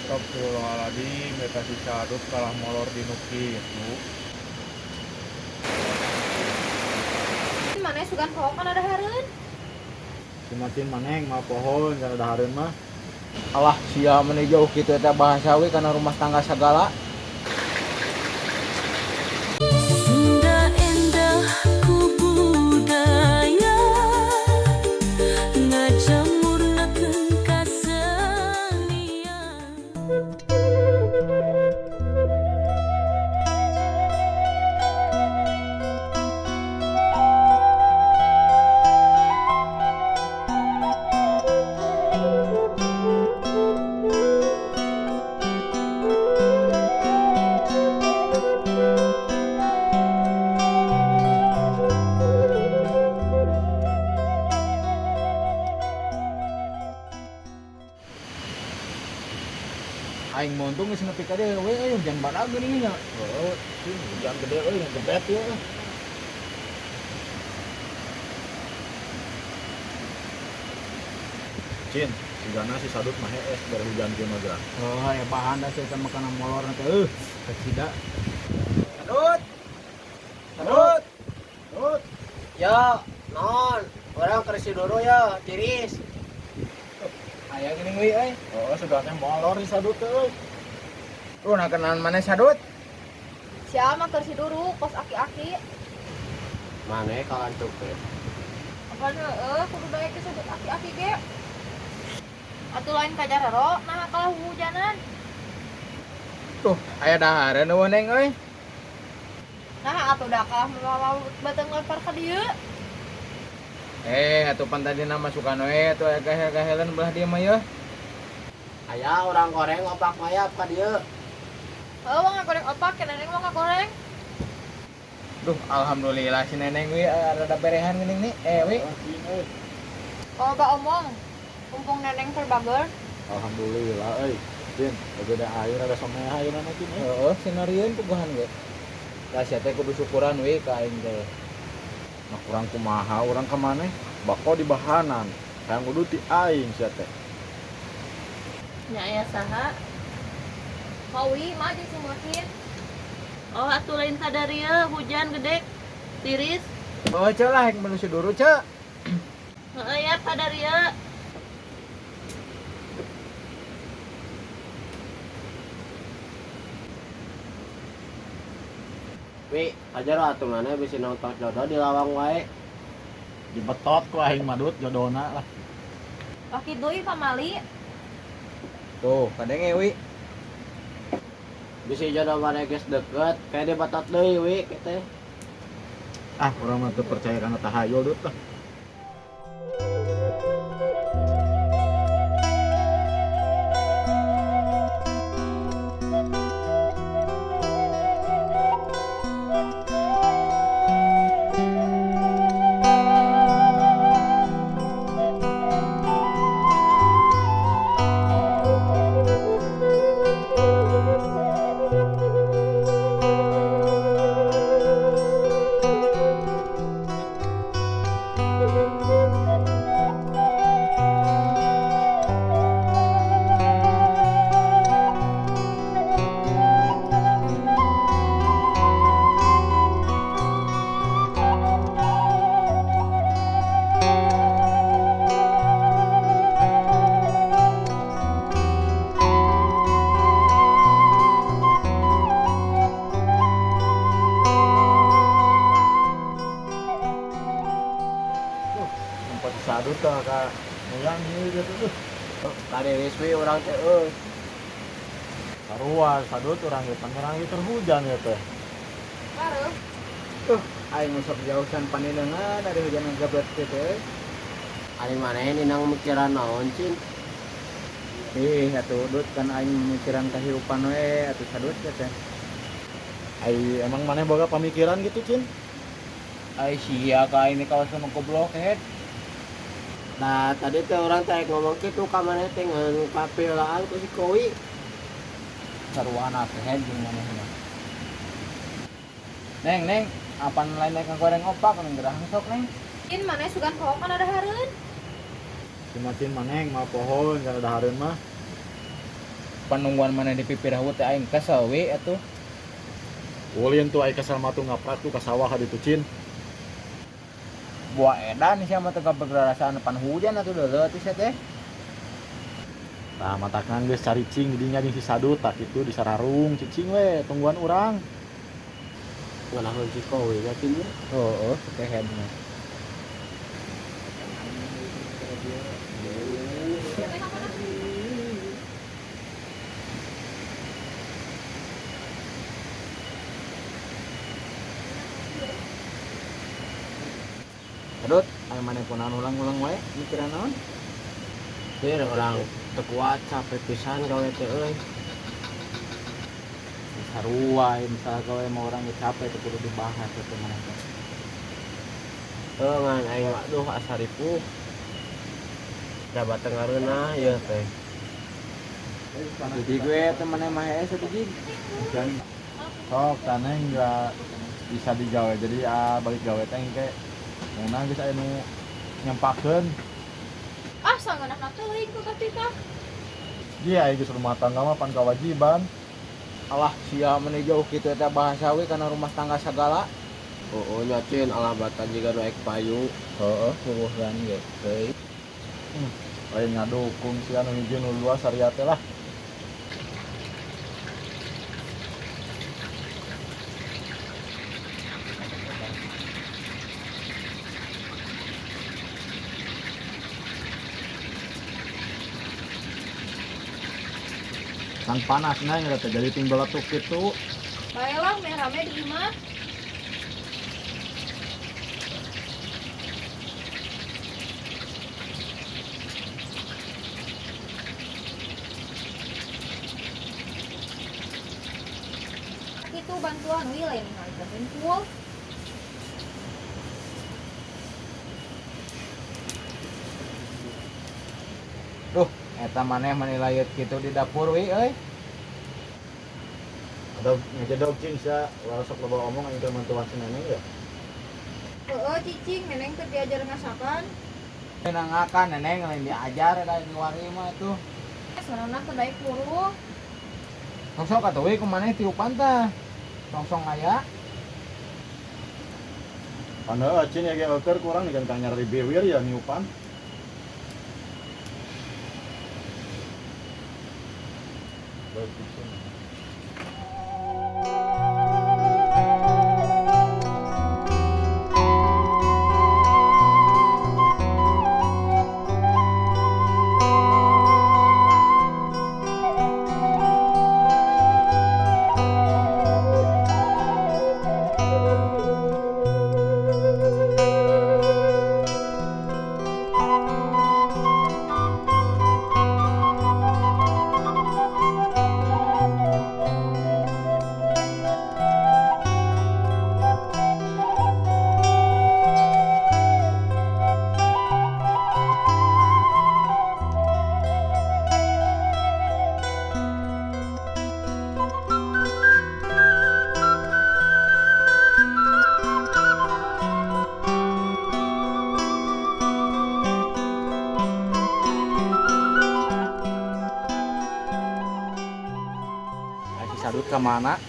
Astagfirullahaladzim, eta si Sadut kalah molor di nu kitu. Maneh sugan poho kana dahareun. Si Macin maneh mah pohon kana dahareun mah. Alah sia meni jauh kitu eta bahasa we kana rumah tangga sagala. Sunda endah ku budaya ngajamurnakeun kasenian. Aing mah untung geus nepi ka dieu we euy hujan badag geuning nya. Heeh, cing hujan gede euy ngegebet ieu. Cin, sigana si Sadut mah hees bere hujan kieu mah geura. Oh, ya bahan dah saya sama kana molor teh euy, kacida. Sadut. Sadut. Dut. Ya, non, orang keur si Doro ya, tiris. Aya geuning we euy. Heeh, sugan teh molor si Sadut teh euy. Tuh nah kenalan maneh Sadut. Sia mah keur si Duru kos aki-aki. Maneh kalantuk teh. Apaan heueuh kudu daek disebut aki-aki ge. Atuh lain ka jarero nah kalah hujanan. Tuh, aya dahareun eueuh neng euy. Nah atuh da kalah mawa beuteung lempar ka dieu. Atuh pan tadi nama masukan we atuh aya gahel-gahelan belah dieu mah yeuh. Aya orang goreng opak mayap ka dieu. Heuh mah ngagoreng opak, ke neneng mah ngagoreng. Duh, alhamdulillah si neneng we rada berehan geuning nih. We. Loba omong. Mumpung neneng terbager. Alhamdulillah euy. Cin, gede air ada someah ayeuna mah cin. Heeh, sinarieun puguhan ge. Da sia teh kudu syukuran we ka aing teh. Nah kurang kumaha urang ka maneh? Bako di bahanan. Hayang kudu ti aing sia teh. Nya aya saha? Mawi mah jeung si Makin. Oh, atuh lain kadarieu hujan gede. Tiris. Oh, ceu lah hek menuju duru ceu. Heeh ya kadarieu. Wi, ajar atuh maneh bisi nonton jodoh di lawang wae. Dibetot ku aing mah Dut jodona lah. Laki deui pamali. Tuh, kadenge wi. Bisi jodoh maneh geus deket, kayak dibetot deui wi kitu. Ah, urang mah teu percaya kana tahayul Dut lah. Tempat Sadut teh ka muyang ieu gitu tuh. Kariris wi urang teh euy. Sarua Sadut urang ge pangerang ieu keur hujan ieu teh. Bareuh. Tuh, aing sok jauh can panenengan dari hujan ngagablet kieu teh. Ari maneh ninang mikiran naon cin? Ih, atuh Dut kan aing mikiran kahirupan we atuh Sadut teh teh. Ai emang maneh boga pamikiran gitu Cin? Ai sia ka aing kawasan nu goblok head. Nah, tadi teh orang teh ngomong kitu ka maneh teh ngan kapilaan ku si Kowi. Sarua head jeung maneh mah. Neng, neng, apaan lain naik ngagoreng opak neng gerahang sok neng. Cin maneh sugan poho kana dahareun. Si Macin maneh mah pohon kana dahareun mah. Panungguan maneh di pipirahu teh aing kesel we atuh. Ulin tuh ai kesel mah tuh ngaprak tuh ka sawah ditu Cin. Buah edan sia mah teu kaberasaan pan hujan atuh deuleu atuh sia teh. Tah matakna geus caricing di dinya jeung si Sadut tah kitu di sararung cicing we tungguan urang. Nganaheun si Kowi nya Cin. Heeh, kehead mah. Sadut, aya maneh kunaon ulang-ulang wae mikiran naon? Dir urang teu kuat capek pisan gawe teh euy. Sarua misalnya gawe mah urang ge capek teu kudu dibahas atuh maneh teh. Heuh ngan aing aduh asa ripuh. Da batang ngareunah ieu teh. Jadi gue teh maneh mah hese atuh jig. Sok taneng juga bisa digawe jadi balik gawe teh engke mun geus aya nu nyempakeun. Ah, sangeunahna teuing ku tapi tah. Dia aya geus rumah tangga mah pan kewajiban. Alah sia maneh jauh kitu eta bahasa we kana rumah tangga sagala. Heueuh nya Cin alah batan jiga nu ek payu. Heeh, puguhan ge teuing. Lain ngadukung sia nu hiji nu dua saria teh lah. Kan panas neng teh jadi ting beletuk kitu. Baelah meh rame di imah. Itu bantuan wi lain ningali teh hungkul. Duh, eta maneh mani layeut kitu di dapur wi euy. Ada ngejedog cing sia ulah sok loba omong aing teh mantuan si Neneng ya. Heeh, cicing Neneng teh diajar ngasakan. Nangakan Neneng lain diajar da di wari mah atuh. Soalna teu daek puruh. Sok-sok atuh we kumaneh tiupan tah. Songsong aya. Pan heueuh cing ya ge eueur kurang digan ka nyari biwir ya niupan. Sadut ka mana?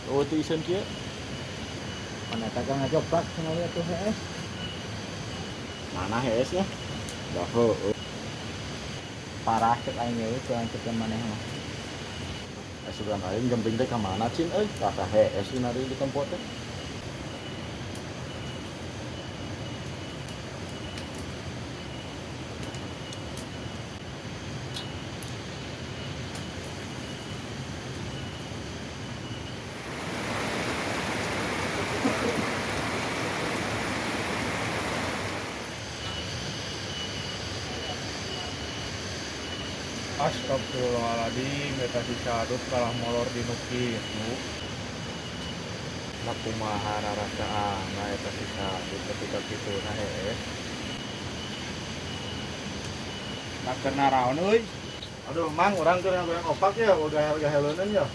Oh teu iseun kieu. Mana eta ka ngajoprak cenah we atuh hees. Mana hees nya? Da heueuh. Parah cek aing ge teu cek maneh mah. Asupan aing gemping teh ka mana cin euy? Tah ka hees dina di tempo teh. Astagfirullahaladzim, eta si Sadut kalah molor di nu kitu. Lah kumaha rarasaana eta si Sadut ketika kituna heeh. Tak kena raon euy. Aduh mang urang keur ngagoreng opak ya, udah gahel-gaheleuneun ya.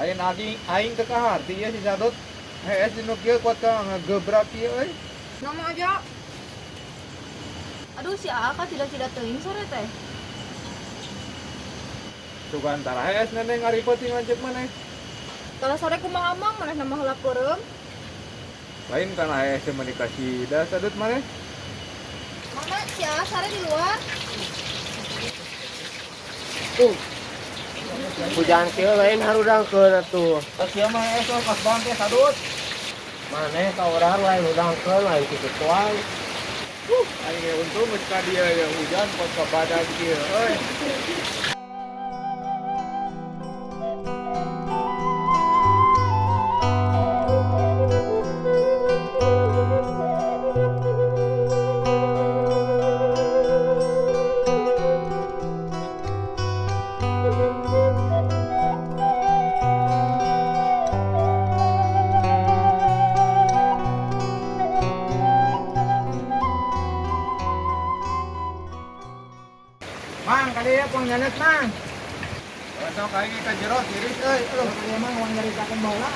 Lain adi aing teu kaharti ya si Sadut. Hees di nu kieu kuat ka ngagebrak ieu euy. Nama aja. Aduh si Aa ka tidak-tidak teuing sore teh. Sugan tara hees neneng ngaripeuting lanceuk maneh. Kalau sore kumaha Mang, manehna mah heula peureum. Lain kana hees teh mah dikasih da sadut maneh. Mana si Aa sare di luar? Hujan kieu lain harudangkeun atuh. Sia mah hees oh, pas bangke sadut. Maneh ka urang lain hudangkeun lain kitu tuang. Aing ge untung geus ka dieu ya hujan kos ka badan kieu euy. Mang, kali ya pang nyanet mang. Sok aing ka jero tiris euy. Aduh, kali mang uang nyaritakeun baheula.